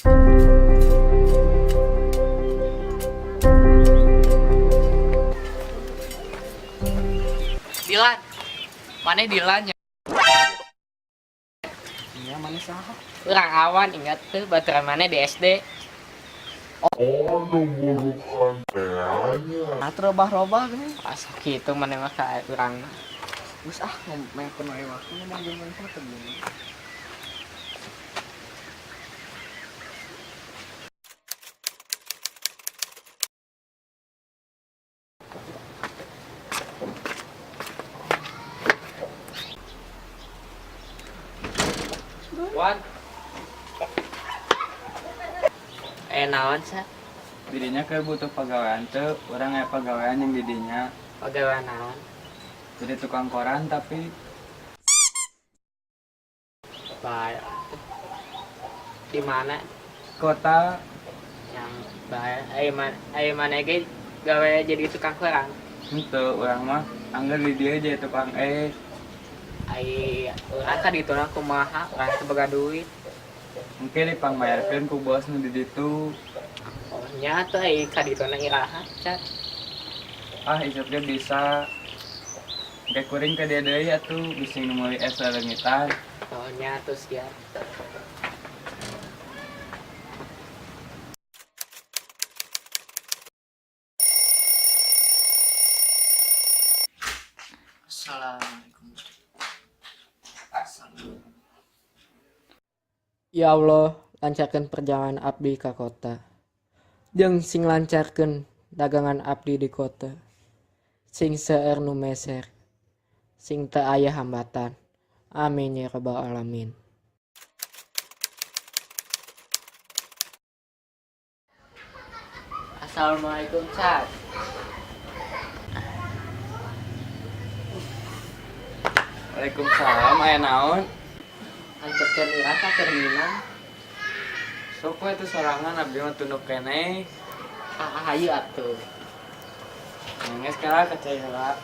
Dilan. Mana Dilan ya? Iya, mana saha? Urang Awan, ingat tuh baturan mana di SD. Oh, nu burukan teh nya. Nah, robah-robah gini. Pas gitu mana mah ka urang mah. Geus ah, ngomong wae waktu ngomong jeung maneh mah teu gini. Wan. Eh, naon sa? Didinya kayak butuh pagawean teu, urang aya pagawean yang didinya. Pagawean naon? Jadi tukang koran, tapi Bae. Di mana? Kota. Yang bae. Ayo mana, ayo mana ge gawe jadi tukang koran? Henteu, urang mah angger di dieu jadi tukang es. Ai urang ka dituna kumaha? Urang teu boga duit. Mungkin dipangbayarkeun ku bos nu di ditu. Oh, nya tuh ai ka dituna iraha, Cat? Ah, isuk ge bisa. Engke kuring ka dieu deui atuh, bisi nu meuli es lelengitan. Oh, nya tuh siap. Assalamualaikum. Ya Allah, lancarkan perjalanan abdi ke kota. Jeung sing lancarkeun dagangan abdi di kota. Sing seueur nu meser. Sing teu aya hambatan. Amin ya rabbal alamin. Assalamualaikum, Cat. Waalaikumsalam, aya naon? Ancepkeun urang ka terminal. Sok we tuh sorangan, abdi mah tunduk keneh. Ah, hayu atuh. Nges kala ka cai heula.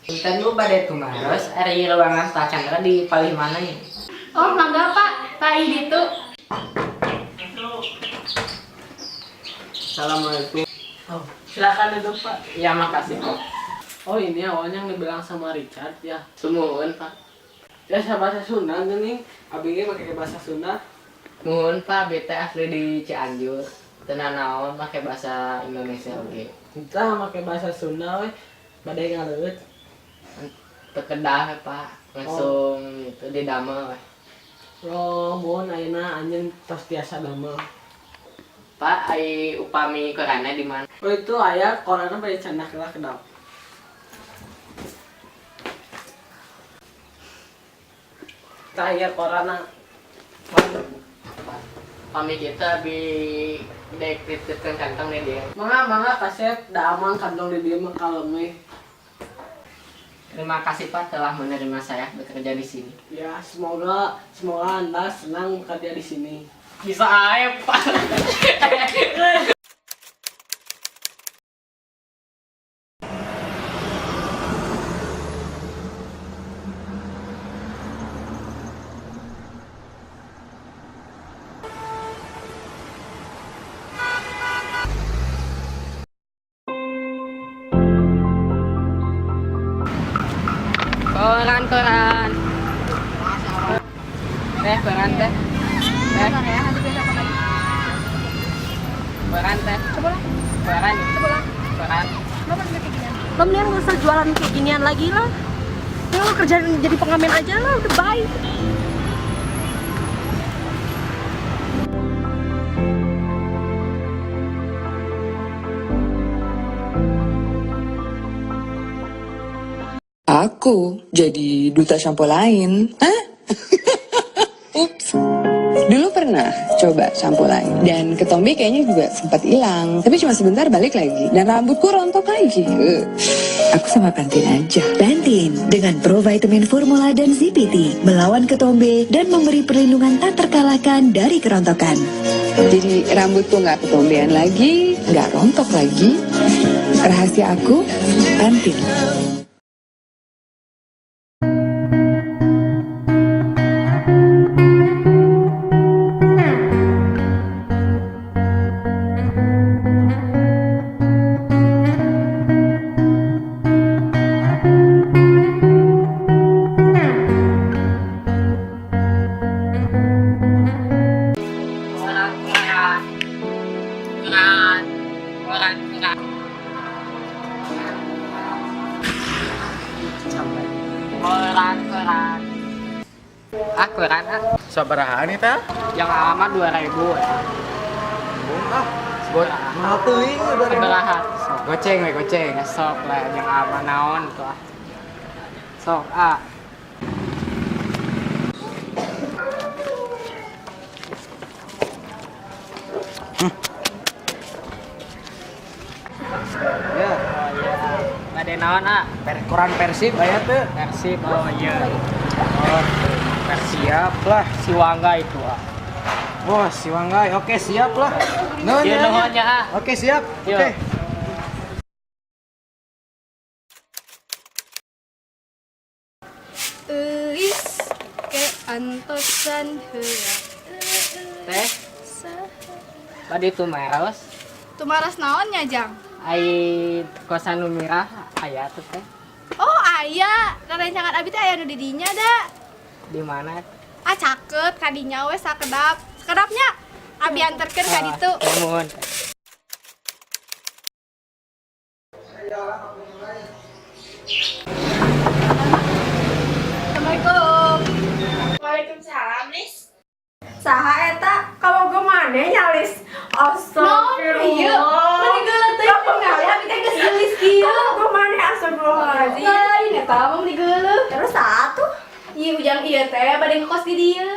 Punten, Bu, bade tumaros, ari ruangan Pak Chandra di palih mana ya? Oh, mangga, Pak. Pak ditu. Assalamualaikum. Oh, silakan duduk, Pak. Ya, makasih, Pak. Oh, ini awalnya yang dibilang sama Richard ya. Sumuhun, Pak. Ya, saya bahasa Sunda gini. Abi ge pakai bahasa Sunda. Muhun, Pak, beta asli di Cianjur. Teu nanaon make bahasa Indonesia oge. Entah pakai bahasa Sunda we. Bade ngaleueut. Teu kedah, Pak. Langsung itu didamel we. Oh, muhun, ayeuna anjeun tos tiasa damel. Pak, ai upami koranna di mana? Oh, itu aya koranna, bade candak lah kedap. Tah, aya koranna. Pami kita bi dek titipkeun kantong di dieu. Mangga, mangga, kasep, da aman kantong di dieu mah, kalem we. Terima kasih, Pak, telah menerima saya bekerja di sini. Ya, semoga semoga Anda senang bekerja di sini. Bisa aja, Pak. Koran, koran. Teh, koran, teh. Bentar ya, nanti gue telepon lagi. Koran teh. Coba lah, Koran. coba lah. Koran. Lo kan kayak ginian. Lo mendingan gak usah jualan kayak ginian lagi lah. Ya, lo kerjaan jadi pengamen aja lah, udah bye. Aku jadi duta shampoo lain. Hah? Ups. Dulu pernah coba shampoo lain. Dan ketombe kayaknya juga sempat hilang. Tapi cuma sebentar balik lagi. Dan rambutku rontok lagi. Aku sama Pantene aja. Pantene dengan provitamin formula dan ZPT melawan ketombe dan memberi perlindungan tak terkalahkan dari kerontokan. Jadi rambutku nggak ketombean lagi, nggak rontok lagi. Rahasia aku, Pantene. Koran, koran. Koran. Koran, koran. Sampai. Koran, koran. Ah, koran ah. Sabaraha nih teh? Yang alamat 2000 ya. Ah, buat mahal teuing 2000. Sabaraha? Goceng we goceng. Ya sok lah yang apa naon tuh ah. Sok ah. Ya, Oh iya. Bade naon ah? Koran Persib aya teu? Persib, oh iya. Oh, siap lah. Si Wangga itu ah. Wah, si Wanggai. Oke, siap lah. Nuhun Iya ya, nuhun ya ah. Oke, siap. Yo. Oke. Euis ke antosan heula. Teh, bade tumaros. Tumaros naon nya, Jang? Ai kosan nu mirah aya tuh teh. Oh, aya. Rerencangan abi teh aya nu di dinya da. Di mana? Ah, caket kadinya we sakedap. Sakedapnya abi anterkeun ka ditu. Nuhun. Assalamualaikum. Waalaikumsalam, Lis. Saha eta? Kabogoh maneh nya, Lis? Naon ieu? Meni geuleuh teh pengalih abi teh geus geulis kieu. Kabogoh maneh, astagfirullahaladzim. Lain eta mah meni geuleuh. Terus satu? Ieu ujang ieu teh bade ngekos di dieu.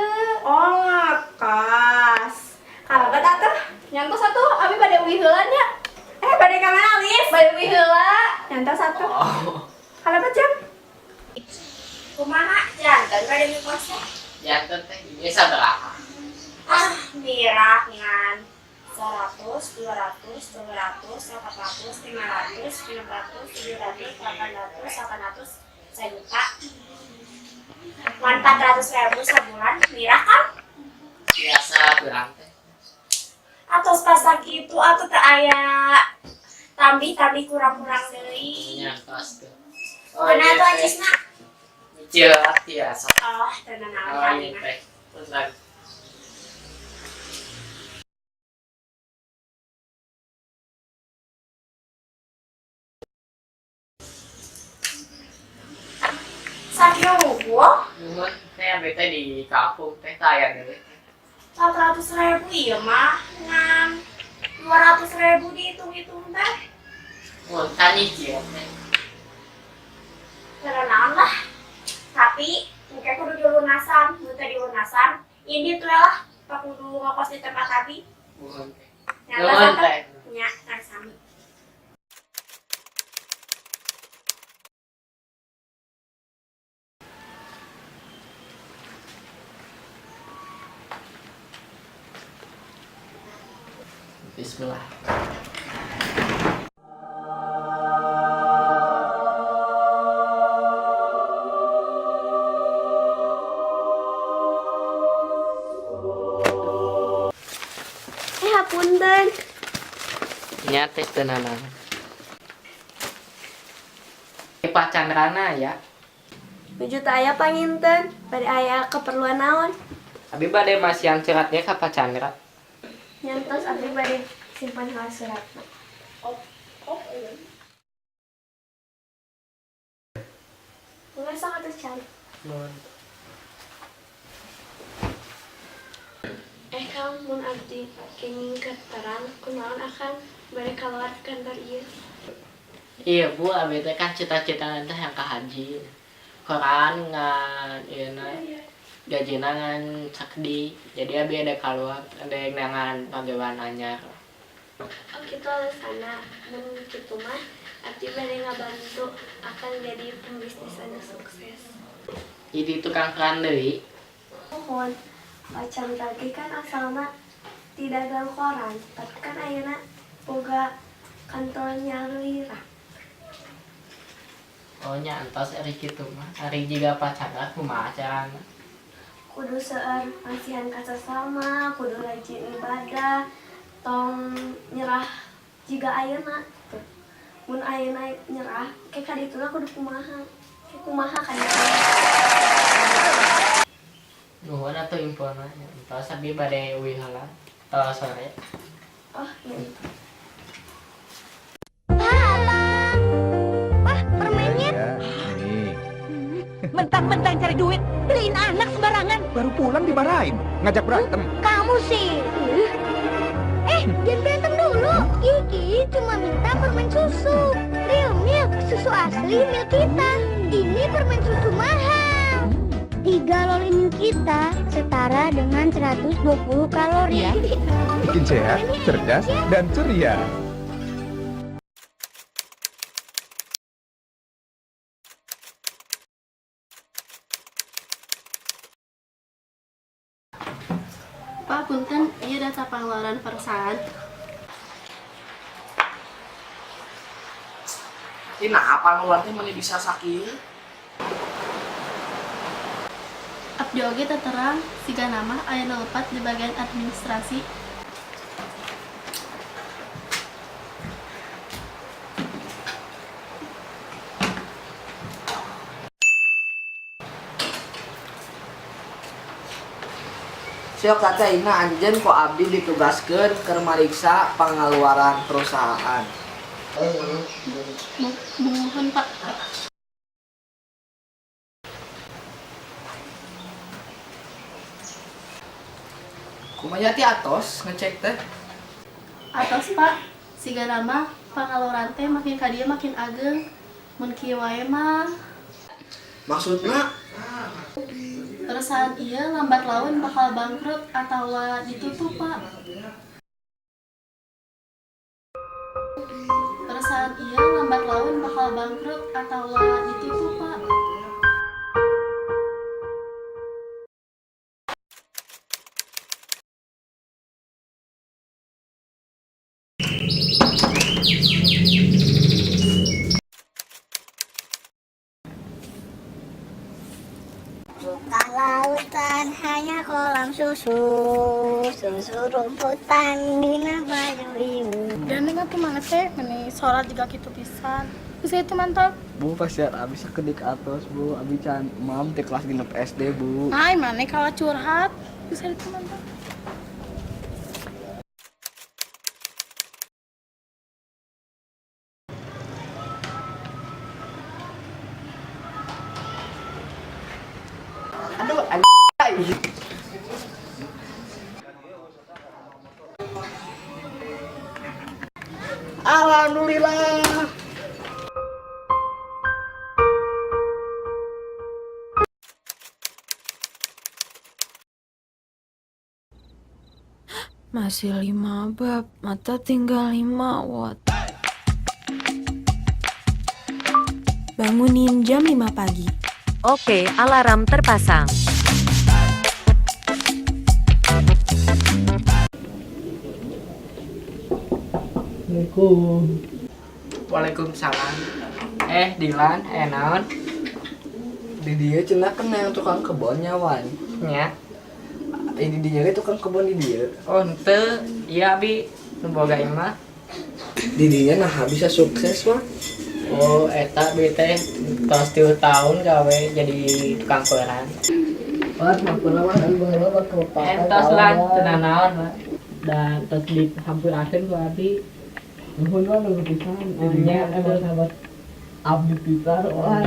Oh, ngekos. Kalebet atuh. Nyantos atuh abi bade uih heula nya. Eh, bade ka mana, Lis? Bade uih heula. Nyantos atuh. Kalebet jam? Kumaha janten bade ngekos teh? Janten teh ieu sabaraha? Ah, mirah ngan 100, 200, 300, 400, 500, 600, 700, 800, 800, sejuta. Ngan 400 ribu sebulan, mirah kan? Biasa kurang teh. Atos pasang itu atau teu aya tambih-tambih kurang-kurang deui. Nyantos tuh. Mana iya, tuh teh. acisna? Nyicil biasa. Oh, tenang Oh naon iya mah. teh. Punten. Sakieu hungkul? Nuhun teh abi teh di kampung teh teu aya deui. 400 ribu iya mah ngan 200 ribu dihitung-hitung teh. Mun tah nyicil teh. Karena naon lah, tapi mungkin kudu dilunasan. Mun teu dilunasan ini tuh lah pak kudu ngekos di tempat abi. Nuhun teh. Nyata Nuhun satu teh. Nya kan sami. Bismillah. Eh, hapunten. Nya teh teu nanaon. Pak Chandrana ya. Nuju teu aya panginten, bade aya keperluan naon? Abi bade masihan suratnya ka Pak Chandra. Nya entos, abdi bade simpan heula suratna. Enggak sok atuh, Chan. Nuhun. Eh Kang, mun abdi kenging terang, kunaon Akang bade keluar ti kantor ieu? Iya Bu, abi teh kan cita-cita teh hayang ka haji. Koran ngan ieu na gajina ngan sakedik. Jadi abi ada keluar, ada yang neangan pagawean anyar. Oh gitu alasanna, mun kitu mah abdi bade ngabantu Akang jadi pembisnis anu sukses. Jadi tukang koran deui. Muhun, Pak Chandra ge kan asalna ti dagang koran, tapi kan ayeuna boga kantor nyalira. Oh nya entos ari kitu mah. Ari jiga Pak Chandra kumaha carana? Kudu seueur masihan ka sasama, kudu rajin ibadah, tong nyerah jiga ayeuna tuh. Mun ayeuna nyerah, ke kadituna kudu kumaha? Ke kumaha kadituna? Nuhun atuh infona. Entos abi bade uih heula. Tos sore. Oh, iya. Wah, permennya. Nih, Mentang-mentang cari duit, beliin anak sembarangan. Baru pulang dimarahin, ngajak berantem. Kamu sih. Eh, jangan berantem dulu. Kiki cuma minta permen susu. Real Milk, susu asli milik kita. Ini permen susu mahal. 3 loli Milkita setara dengan 120 kalori. Bikin sehat, cerdas, dan ceria. Pak, punten, ieu data pengeluaran perusahaan. Ini apa pengeluaran teh meni bisa sakieu? Abdi oge teu terang, sigana mah aya nu lepat di bagian administrasi. Siok teh ayeuna anjeun ku abdi ditugaskeun keur mariksa pangaluaran perusahaan. Muhun, Pak. Kumaha ti atos ngecek teh? Atos, Pak, sigana mah pangaluaran teh makin ka dieu makin ageng. Mun kieu wae mah Maksudna? Perusahaan ieu lambat laun bakal bangkrut atawa ditutup, Pak. Perusahaan ieu lambat laun bakal bangkrut atawa ditutup, Pak. Bukan lautan, hanya kolam susu, susu rumputan dina baju ibu. Dan dengan tuh mana teh, meni sholat juga gitu pisan. Bisa itu mantap. Bu, pasir abi sakedik atos, Bu. Abi can mam teh kelas 6 SD, Bu. Hai, mana kalau curhat bisa itu mantap. Aduh, anjay. Alhamdulillah. Masih 5 bab, mata tinggal 5 watt. Bangunin jam 5 pagi. Oke, alarm terpasang. Assalamualaikum. Waalaikumsalam. Eh, Dilan, eh naon? Di dieu cenah kan yang tukang kebonnya, Wan. Nya. Ini dinya ge tukang kebon di dieu. Oh, henteu. Iya, Abi. Nu boga imah. Di dinya nah bisa sukses, Wan. Oh, eta bi teh tos 3 tahun gawe jadi tukang koran. Wah, mampuna mah abi baheula kelepatan. Entos lah, tenang naon lah. Dan terus dihampurakeun ku abdi. Nuhun lah, nuhun pisan. Nya, Emang sahabat abdi pisan, wah.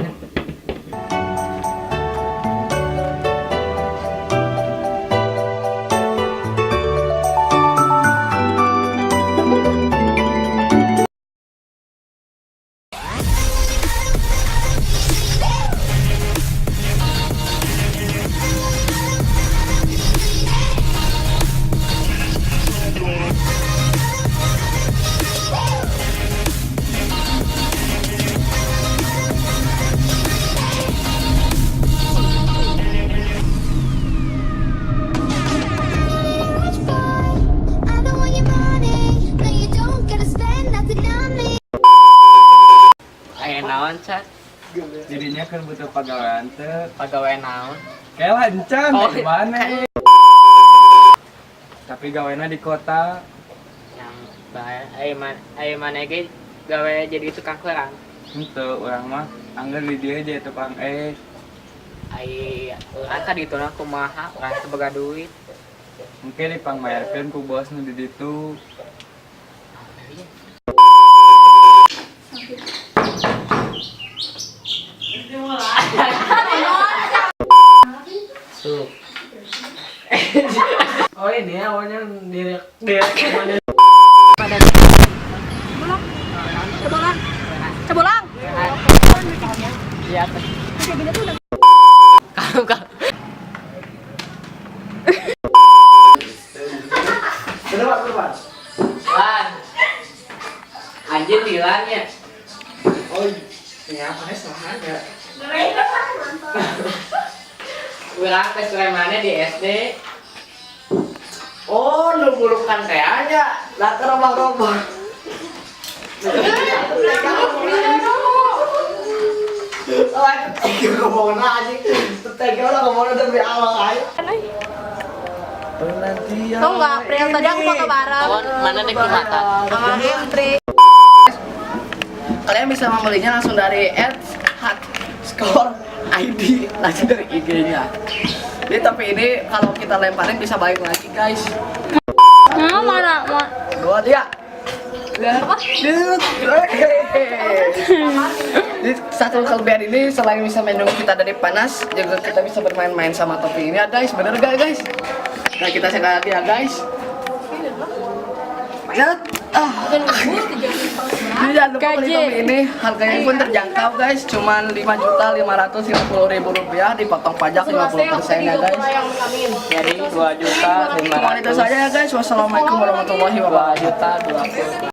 I don't want your money. No, you don't gotta spend nothing on me. Aya naon, Cat? Jadinya kan butuh pagawean teh. Pagawean naon? Kayak lancar Oh, di mana? Tapi gawena di kota. Yang bae aya man aya mana ge gawe jadi tukang kerang. Henteu urang mah angger di dieu jadi tukang es. Ai urang ka ditu na kumaha, urang teu boga duit. Mungkin dipangbayarkeun ku bos nu di ditu. Tuh. Oh, ini awalnya di Cebolang. Cebolang. Iya. Kayak gini tuh udah Kamu kamu. Bener, Pak, bener, Pak. Lan. Anjir bilang ya. Oh, ini apa nih salah ya? Urang teh Sulaimana di SD. Oh, nu bulukan teh nya. Lah robah-robah. Oh, ngomongna anjing. Tega lah ngomongna demi Allah ayo. Penantian. Tau nggak, April tadi aku foto bareng Mana dek di mata? sama Hendri. Kalian bisa membelinya langsung dari @score ID, langsung dari IG-nya. Jadi tapi ini kalau kita lemparin bisa balik lagi, guys. Nah, mana? Mana? Dua, tiga. Jadi satu kelebihan ini selain bisa melindungi kita dari panas, juga kita bisa bermain-main sama topi ini ya guys, bener gak guys? Nah, kita sekali lagi ya guys. Ya, ah. Jadi jangan lupa beli topi ini, harganya pun terjangkau guys, cuman 5.550.000 rupiah dipotong pajak 50% ya guys. Jadi 2 juta Cuma itu saja ya guys. Wassalamualaikum warahmatullahi wabarakatuh. 2 juta 20.